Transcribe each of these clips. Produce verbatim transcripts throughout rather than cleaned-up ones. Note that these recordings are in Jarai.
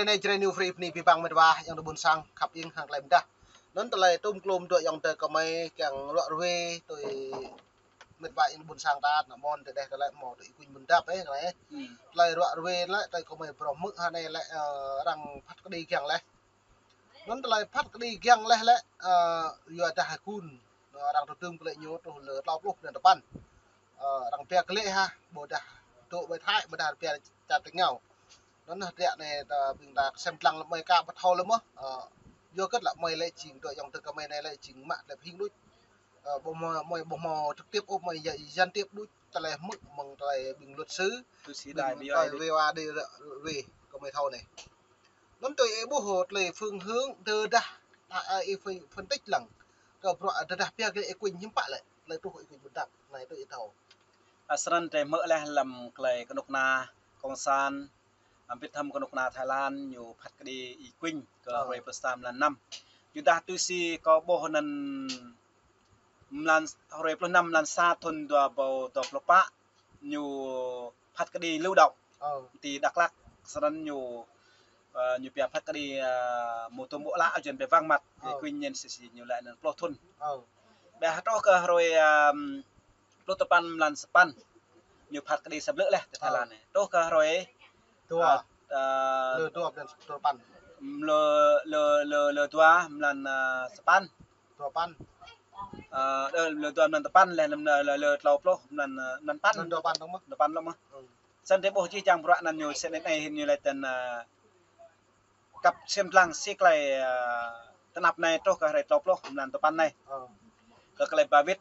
Anai Jrai New Free bơni abih bang mĕt wa ayŏng adơi ƀôn sang khăp ing hăng tơlơi mơdah. Anŭn tơlơi tơm klôm dŏ ayŏng adơi kơmơi kiăng ruă ruê tui mĕt wa ayŏng adơi ƀôn sang ta, ană mơ̆n tơdeh tơlơi mơ̆ tui Y Quynh Bundap ơ, anai. Hmm. Tơlơi ruă ruê lĕ, tơlơi kơmơi brŏ hmư̆ hơnai lĕ, ơ, arăng phat kơđi giăng laih. Anŭn tơlơi phat kơđi giăng laih lĕ, ơ, yua dah hơkun, arăng tơtơm glaĭ ñu truh lơ klâo pluh blan tơpăn. Ơ, arăng pia glaĭ hă, ƀôdah dŏ ƀơi Thái, ƀôdah pia čar tơngao. Anŭn hơdră anai ta ƀing ta sem lăng lĕ mơi ka ƀu thâo lĕ mơ̆. Ơ, yua kơ lĕ mơi lĕ jing dŏ ayŏng adơi kơmơi anai lĕ jing mă tơlơi pơhing đôč. Ơ, ƀu hmâo, mơi ƀu hmâo trực tiếp ôh, mơi gián, gián tiếp đôč, tơlơi hmư̆ mơ̆ng tơlơi ƀing luật sư, tui si ƀing đài ƀing tơlơi ai đôč. Wê wa đê rơ-, wê kơmơi thâo anai. Anŭn tui ih ƀuh tơlơi phương hướng tơdah, ơ, ih phân, phân tích lăng. Kơ bruă tơdah pia glaĭ Y Quynh hiư̆m pă lĕ, tơlơi truh Y Quynh Bundap, anai tui ih thâo. Ơ, snăn drei hmư̆ laih lăm tơlơi kơnuk kơna Cộng sản, hăng ƀiă thăm kơnuk kơna Thái Lan ñu phat kơđi Y Quynh kơ Ơ. Hruê pluh sa mlan năm. Yua dah tui si kâo ƀuh anăn mlan, hruê pluh năm mlan sa thŭn dua êbâo dua pluh pă, ñu phat kơđi lưu động. Ơ. Ti Dak Lak, snăn ñu, ơ, ñu pia phat kơđi, ơ, mơ̆ tơm ƀô̆ lă, jăn pia vắng mặt. Ơ. Thì Quynh Nhen sĭt sĭt ñu laĭ anăn pluh thŭn. Ơ. Ƀiă truh kơ hruê, ơ, pluh tơpăn mlan sa păn, ñu phat kơđi sa blư̆ laih ti Thái Ơ. Lan anai. Truh kơ hruê, Dua. ơ, ơ, Lơ dua mlan sa păn. Lơ, lơ, lơ, lơ dua mlan, ơ, sa păn. Dua păn. Ơ, lơ, lơ dua mlan sa păn laih, lơ, lơ, lơ klâo pluh mlan, ơ, mlan păn. Mlan dua păn dŏng mơ̆? Dua păn dŏng mơ̆. Ơ. Snăn drei ƀuh jih jang bruă anăn ñu sĭt anai hĭn ñu laĭ tơl, ơ, kăp sem lăng si tơlơi, ơ, tơnap anai truh kơ hruê klâo pluh mlan sa păn anai. Ơ. Kơ tơlơi ba wĭt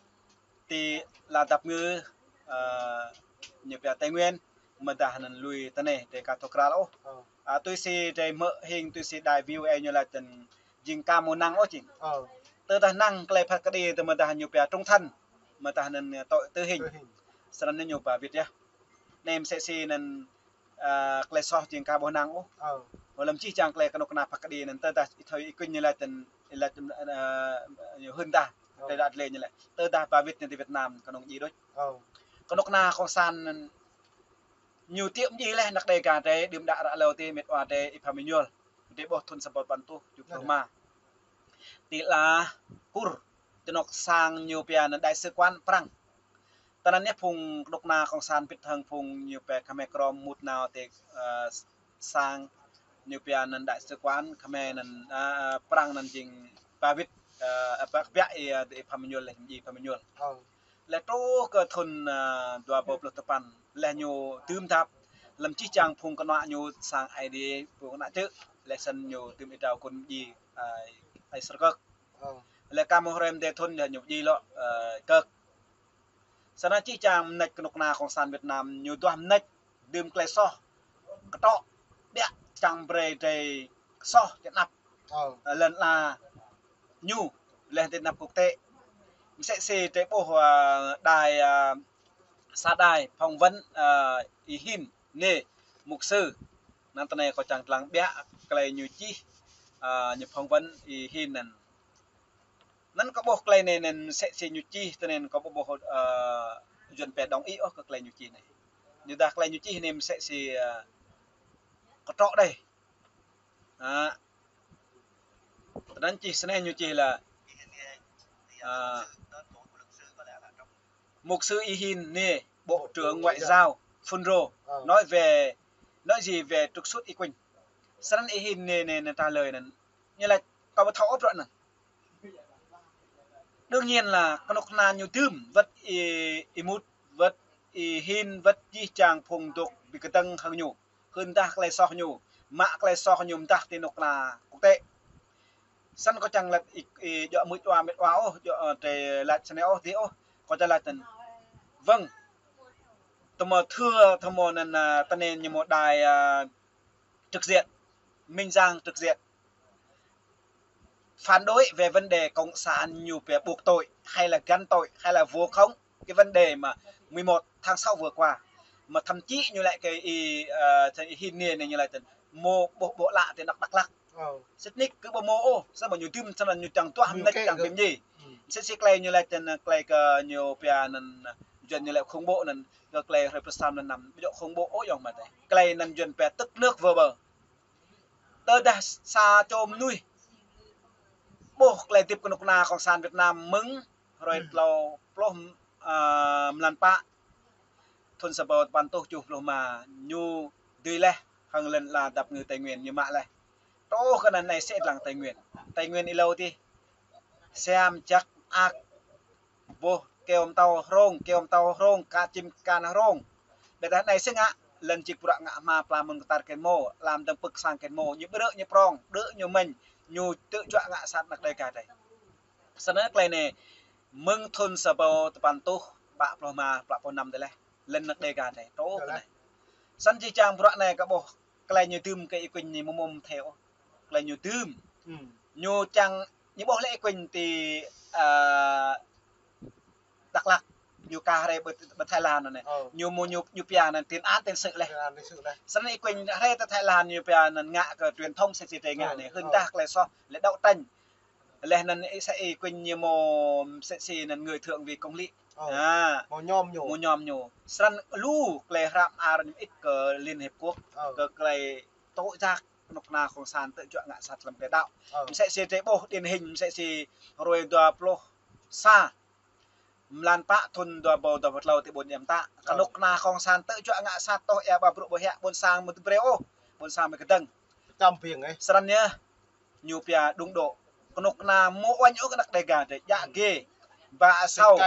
ti lăn dap ngư, ơ, ñu pia Tây Nguyên, mơdah anăn lui tơ anai drei ka thâo krăl ôh. Ơ. Ơ, tui si drei hmư̆ hing, tui si đài V O A ñu laĭ tơl jing ka mơ̆ năng ôh jing. Ơ. Tơdah năng tơlơi phat kơđi tơ mơdah ñu pia trung thân, mơdah anăn, ơ, tội tử hình. Tử hình. Snăn ñu ba wĭt yơh. Anai msĕ si anăn, ơ, tơlơi soh jing ka ƀuh năng ôh. Ơ. Ơ, lăm jih jang tơlơi kơnuk kơna phat kơđi anăn tơdah ih thâo Y Quynh ñu laĭ tơl, laĭ tơl, ơ, ñu hưn dah, Ơ. tơdah lĕ ñu laĭ. Tơdah ba wĭt anăn ti Việt Nam kơnơ̆ng djai đôč. Ơ. Kơnuk kơna Cộng sản anăn ñu tiŏ mdjiê laih anăk Đêga drei, đưm đă ră lâo ti mĕt wa drei Y Phan Minh Yul. Drei ƀuh thŭn sa êbâo păn êtuh tơjuh pluh rơma. Ti ala Kur, ti anŏ sang ñu pia anăn đại sứ quán Prăng. Tơ anăn yơh phung kơnuk kơna Cộng sản ƀiă hăng phung ñu pia Khmer Krom mŭt nao ti, ơ, sang ñu pia anăn đại sứ quán Khmer anăn, ơ, ơ, Prăng anăn jing ba wĭt, ơ, ơ, ba, ba, ơ, Y Phan Minh Yul lĕ, Y Phan Minh Yul. Ơ. Lĕ truh kơ thŭn, ơ, dua êbâo pluh tơpăn, lĕ ñu dưm dăp, lăm jih jang phung kơnuk kơna ñu sang Aê Diê, phung kơnuk kơna čư̆, lĕ snăn ñu dưm ih dŏ kŭn djai, ơ, ai srkơk. Ơ. Lĕ ka mơ̆ hruê mdê thŭn lĕ ñu djai lŏ, ơ, kơk. Snăn jih jang mnêč kơnuk kơna Cộng sản Việt Nam ñu duah mnêč dưm tơlơi soh kơtrŏ ƀiă čang brei drei soh ti anăp, Ơ. ơ, lăn ala ñu, leh ti anăp quốc tế. Msĕ si drei ƀuh, ơ, đài, ơ, sa đài phỏng vấn, ơ, Y Hin Niê, mục sư. Anăn tơ anai kâo čang lăng ƀiă tơlơi ñu čih, ơ, ñu phỏng vấn Y Hin anăn. Anăn kâo ƀuh tơlơi anai anăn msĕ si ñu čih tơ anăn kâo ƀuh, ƀuh, ơ, Yuăn pia đồng ý ôh kơ tơlơi ñu čih anai. Yua dah tơlơi ñu čih anai msĕ si, ơ, kơtrŏ đei. Ơ. Tơ anăn čih snei ñu čih lĕ, ơ, mục sư Y Hin Niê, Bộ trưởng Ngoại giao Fulro, Ơ. nói về, nói gì về trục xuất Y Quynh. Snăn Y Hin Niê anăn, anăn trả lời anăn. Ñu laĭ kâo ƀu thâo ôh bruă anăn. Đương nhiên là kơnuk kơna ñu dưm, wơ̆t Y, Y Mut, wơ̆t Y Hin, wơ̆t jih jang phung dôk bi kơdơ̆ng hăng ñu. Hưn dah tơlơi soh ñu, mă tơlơi soh ñu mdah ti kơnuk kơna quốc tế. Snăn kâo čang laĭ ih, ih djŏ mưč wa mĕt wa ôh, djŏ, ơ, drei laĭ snei ôh, dih ôh. Kâo čang laĭ tơl. Vâng. Tơma thưa, tơma anăn, ơ, tơ anăn ñu mơ̆ đài, ơ, trực diện, Minh Giang trực diện. Phản đối về vấn đề cộng sản ñu pia buộc tội hay là gắn tội hay là vu khống cái vấn đề mà mười một tháng sáu vừa qua. Mà thậm chí ñu laĭ kơ Y, ơ, Y Hin Niê anai ñu laĭ tơl mơ̆ ƀuh ƀô̆ lă ti anăp Dak Lak. Ơ. Sĭt nik kơ ƀu mơ̆ ôh, samơ̆ ñu dưm snăn ñu čang duah mnêč čang bi mdjiê. Msĕ si tơlơi ñu laĭ tơl tơlơi kơ ñu pia anăn, Yuăn ñu laĭ khủng bố anăn, kơ tơlơi hruê pluh sa mlan năm, ƀu djŏ khủng bố ôh ayŏng amai adơi. Tơlơi anăn Yuăn pia tức nước vỡ bờ. Tơdah sa čô mơnuih ƀuh tơlơi hơdip kơnuk kơna Cộng sản Việt Nam mơ̆ng hrơi tlâo pluh, ơ, mlan pă thun sa rơbâo tơpăn rơtuh tơjuh pluh rơma, ñu dưi laih hăng lŏn ala dap kơngư Tây Nguyên ñu mă laih. Truh kơ anŭn anai sĭt lăng Tây Nguyên. Tây Nguyên ih hlâo adih. Siam, jăk, ak, boh, kơyâo mơtâo hrông, kơyâo mơtâo hrông, ka čim kan hrông. Ƀiădah anai sĭt ngă, lŏn čĭk bruă ngă hma pla mơ̆ng kơtar kơ mơ̆, lăm dơ̆ng pơ̆k sang kơ mơ̆, ñu ƀrư̆ ñu prong, ƀrư̆ ñu mĕñ, ñu tơjuă ngă sat anăk Đêga adih. Snăn tơlơi anai, mơ̆ng thun sa rơbâo tơpăn rơtuh pă pluh rơma, pă pluh năm tơlơi, lŏn anăk Đêga adih, truh kơ anai. Snăn jih jang bruă anai kơ ƀuh, tơlơi ñu dưm kơ Y Quynh ñu mơ̆ mơ̆ thâo. Tơlơi ñu dưm. Ñu čang, ñu ƀuh lĕ Y Quynh ti, ơ, Dak Lak, ñu ka hrơi ƀơi, ƀơi Thái Lan anŭn anai. Ñu mơ̆ ñu, ñu pia anŭn tiền án tiền sự laih. Snăn Y Quynh hrơi tơ Thái Lan ñu pia anŭn ngă kơ truyền thông sĭt sĭt tơ ngă anai. Hưn dah tơlơi soh, lĕ đấu tranh. Laih anŭn Y Sa Y Quynh ñu mơ̆ sĭt sĭt anŭn người thượng vì công lý. Mơ̆ ñom ñu. Mơ̆ ñom ñu. Snăn lu tơlơi hrăm ar ñu ĭt kơ Liên Hiệp Quốc. Kơ tơlơi tŭ jak kơnuk kơna Cộng sản tơjuă ngă sat lăm tơlơi đăo. Mơsĕ si drơi ƀuh điển hình, mơsĕ si hrơi dua pluh sa mlan pă thun dua rơbâo dua pluh tlâo ti ƀuôn Iem Tă. Kơnuk kơna Cộng sản tơjuă ngă sat tŏh ia ƀă bruă ƀu hiăk ƀôn sang mơ̆ brơi ôh, ƀôn sang mơ̆ kơdơ̆ng. Snăn yơh, ñu pia đung đô. Kơnuk kơna mơ̆ uañ ôh kơ anăk Đêga drơi, djă gê. Ba asâo.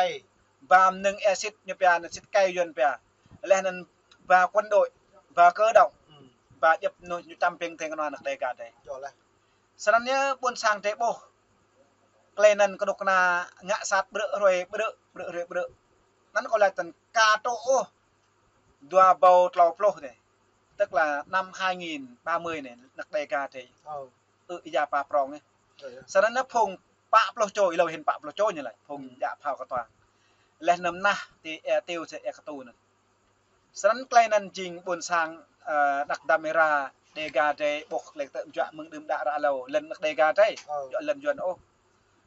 Ba mơnơ̆ng ia sĭt ñu pia, anŭn sĭt kai Yuăn pia. Laih anŭn ba quân đội, ba cơ động, ba djŏp ñu čăm ping tơ̆ng kơnua anăk Đêga drơi. Snăn yơh ƀôn sang drơi ƀuh. Tơlơi anŭn kơnuk kơna ngă sat ƀrư̆ hrơi ƀrư̆, ƀrư̆ hrơi ƀrư̆. Anŭn kâo laĭ tơ̆ng ka truh ôh dua rơbâo tlâo pluh anai. Tức là năm hai nghìn ba mươi anai, anăk Đêga drơi. Ơ, ia pă prong anai. Snăn anŭn phung pă pluh čô, ih hlâo hĭn pă pluh čô ñu laĭ, phung djă phao kơtuang. Laih anŭn mơnah ti ia Tiêu, ti ia Ktu anŭn. Snăn tơlơi anŭn jing ƀôn sang, ơ, anăk Dam Êra Đêga drơi ƀuh tơlơi tơjuă mơ̆ng đưm đă ră hlâo, lŏn anăk Đêga drơi, djŏ lŏn Yuăn ôh.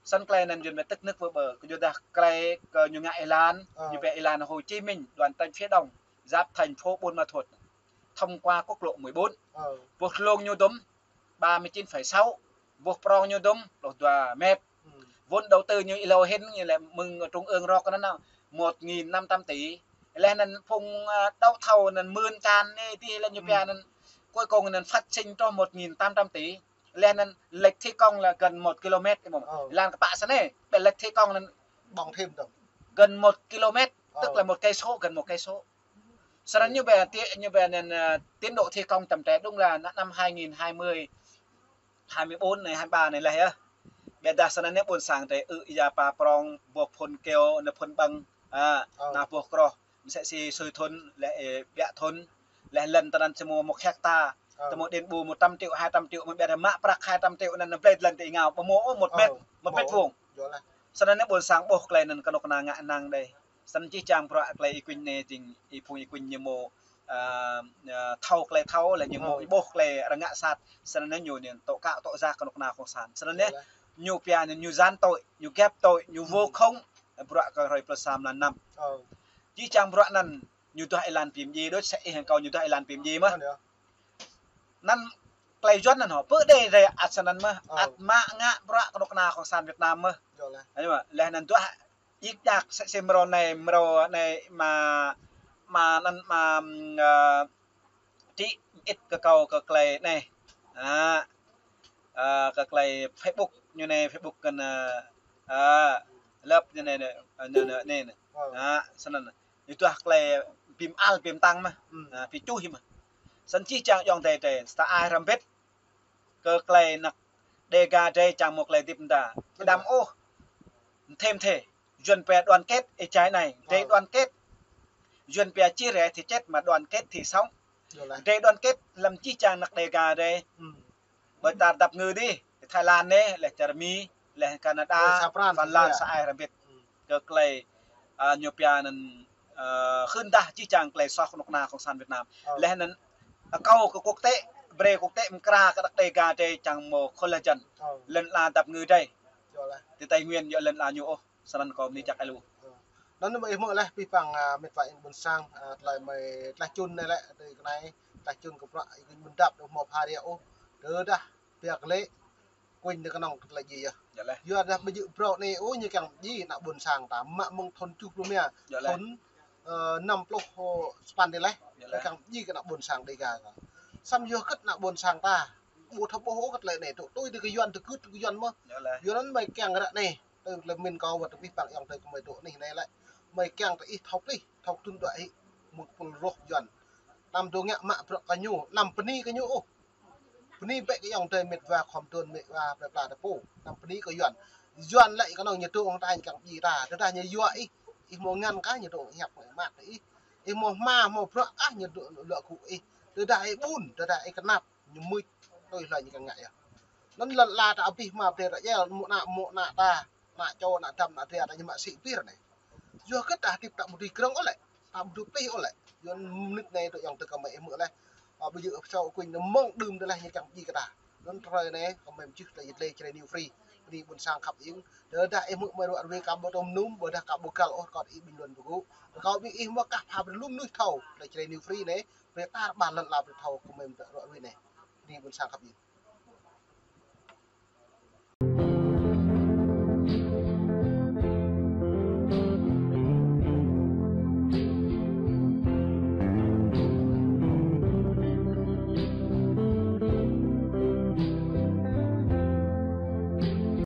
Snăn tơlơi anŭn Yuăn mă tức nưk ƀơ ƀơ, kơ ñu dah tơlơi kơ ñu ngă êlan, ñu pia êlan Hồ Chí Minh, đoạn tránh phía đông, giáp thành phố Buôn Ma Thuột, thông qua quốc lộ mười bốn. Boh tlông ñu dŭm, ba mươi chín phẩy sáu, boh prong ñu dŭm, pluh dua mét. Vốn đầu tư ñu ih hlâo hĭn, ñu laĭ mơ̆ng trung ương rŏk anŭn, một nghìn năm trăm tỷ. Laih anŭn phung, ơ, đấu thầu anŭn mưn čan anai ti laĭ ñu pia anŭn, cuối cùng anŭn phát sinh truh một nghìn tám trăm tỷ. Laih anŭn lệch thi công là gần một ki-lô-met, ih ƀuh. Ơ. Lăng kơ pă snăn anai, ƀĕ lệch thi công anŭn bong thêm tơ̆ng. Gần một ki-lô-met, tức là một cây số, gần một cây số. Snăn ñu ƀĕ ti, ñu ƀĕ anŭn, ơ, tiến độ thi công chậm trễ đúng là năm hai nghìn hai mươi, hai mươi bốn anai, hai mươi ba anai laih yơh. Ƀiădah snăn anai ƀôn sang drơi ư ia pă prong, boh phŭn kơyâo, anai phŭn ƀơ̆ng, a, anai boh kroh. Mơsĕ si sui thŭn, laih, ơ, ƀiă thŭn, laih lŏn tơnăn samơ̆ một hecta, samơ̆ đền bù một trăm triệu, hai trăm triệu, mơ̆ ƀiădah mă prăk hai trăm triệu anŭn, anŭn blơi lŏn ti ih ngă, ƀu mơ̆ ôh một mét, một mét vuông. Snăn anai ƀôn sang ƀuh tơlơi anŭn kơnuk kơna ngă năng đơi. Snăn jih jang bruă tơlơi Y Quynh anai jing, Y Phung Y Quynh ñu mơ̆, ơ, ơ, thâo tơlơi thâo, laih ñu mơ̆ ih ƀuh tơlơi arăng ngă sat. Snăn anai ñu anŭn tŏ kă tŏ jak kơnuk kơna Cộng sản. Snăn anai ñu pia anŭn ñu gian tội, ñu ghép tội, ñu vu khống, bruă kơ hrơi pluh sa mlan năm. Jih jang bruă anŭn ñu duah êlan pim dji, đôč sa ih hăng kâo ñu duah êlan pim dji mơ̆. Anŭn tơlơi Yuăn anŭn hŏ, pơ đe drơi ăt snăn mơ̆, ăt mă ngă bruă kơnuk kơna Cộng sản Việt Nam mơ̆. Anŭn mơ̆, laih anŭn duah djik djak sa si mrô anai, mrô anai mă, mă anŭn mă, ơ, trĭ ĭt kơ kâo kơ tơlơi anai. A, ơ, kơ tơlơi Facebook ñu anai, Facebook kơ anŭn, ơ, lăp ñu anai, anai, anai. A, snăn. Ñu duah tơlơi bim ăl bim tăng mơ̆. A, bi čuh mơ̆. Snăn jih jang ayŏng adơi drơi, sa ai hrăm bĭt. Kơ tơlơi anăk Đêga drơi čang mơ̆ tơlơi hơdip mơda. Kơđăm ôh. Thêm thế, Yuăn pia đoàn kết êjai anai. Drơi đoàn kết. Yuăn pia chia rẽ thì chết mà đoàn kết thì sống. Drơi đoàn kết lăm jih jang anăk Đêga drơi. Ƀơi čar dap kơngư dih, Thái Lan anai, laih čar Mi, laih Canada, Phần Lan, sa ai hrăm bĭt. Kơ tơlơi, a, ñu pia anŭn, ơ, hưn dah jih jang tơlơi soh kơnuk kơna Cộng sản Việt Nam. Laih anŭn, a, kâo kơ quốc tế, brơi quốc tế mơkra kơ anăk Đêga drơi čang mơ̆ khul hơjăn. Lŏn ala dap kơngư drơi. Ti Tây Nguyên djŏ lŏn ala ñu ôh. Snăn kâo bơni jak ơ lu. Anŭn mơ̆ ih hmư̆ laih pih păng, a, mĕt wa ƀôn sang, a, tơlơi mơi tlaih čun anai lĕ, tơlơi kơ anai, tlaih čun kơ bruă, ih kơ mơ̆n dăp, ih hmư̆ pha ria ôh. Tơdah biă lĕ kuñ tơ kơnơ̆ng tơlơi djai yơh. Yua dah ƀu djơ̆ bruă anai ôh ñu kiăng djai ană ƀôn sang ta mă mơ̆ng thun tơjuh pluh rơma. Thun, ơ, năm pluh sapăn tơlơi. Ñu kiăng djai kơ ană ƀôn sang Dega ta. Samơ̆ yua hơget ană ƀôn sang ta ƀu thâo ƀuh ôh kơ tơlơi anai tŭ tui tơ kơ Yuan tơgŭt tơ kơ Yuan mơ̆n. Yua anŭn mơi kiăng ră anai tơ tơlơi min kâo wơ̆t tơ pih păng yŏng tơ kơ mơi tŭ anih anai lĕ. Mơi kiăng tơ ih thâo plih, thâo tŭn dua ih mơ̆ng pul roh Yuan. Anăm dŏ ngă mă bruă kơ ñu, anăm bơni kơ ñu ôh. Bơni bĕ kơ yŏng tơ mĕt wa khŏm tŭn mĕt wa plơi pla ta pô. Anăm bơni kơ Yuan. Yuan lĕ kơnơ̆ng ñu dŏ hăng ta ñu kiăng djai ta. Tơdah ñu yua ih, ih hmâo ngăn kah ñu dŏ hiăp mă tơ ih. Ih hmâo hma hmâo bruă kah ñu dŏ luă gŭ ih. Tơdah ih ƀun, tơdah ih kơnăp, ñu mưč tui hlơi ñu kiăng ngă yơh. Anŭn lŏn ala ta abih hma pơdai ră jel, mơ̆ng ană, mơ̆ng ană ta, ană čô, ană dăm, ană dra ta ñu mă sĭ pir anai. Yua hơget ta hơdip ta ƀu dưi krơ̆ng ôh lĕ, ta ƀu dưi plih ôh lĕ. Yua anŭn mơnit anai tơ yŏng tơ kơ mơi ih hmư̆ leh. Ơ, ƀu djơ̆ pơsao kuñ anŭn mơ̆ng đưm tơlơi ñu kiăng djai kơ ta. Anŭn tơlơi anai kơ mơi mơčih tơlơi djai Jrai New Free. Bơni ƀôn sang khăp ing. Tơdah ih hmư̆ mơi ruă ruai kâo ƀu tŭm num, ƀôdah kâo ƀu găl ôh rơkâo ih bình luận pơgŭ. Rơkâo ƀing ih mơ̆ kah pha brơi lŏm nuih thâo tơlơi Jrai New Free anai. Brơi tar ƀar lŏn ala brơi thâo kơ mơi ruă ruai anai. Bơni ƀôn sang khăp ing.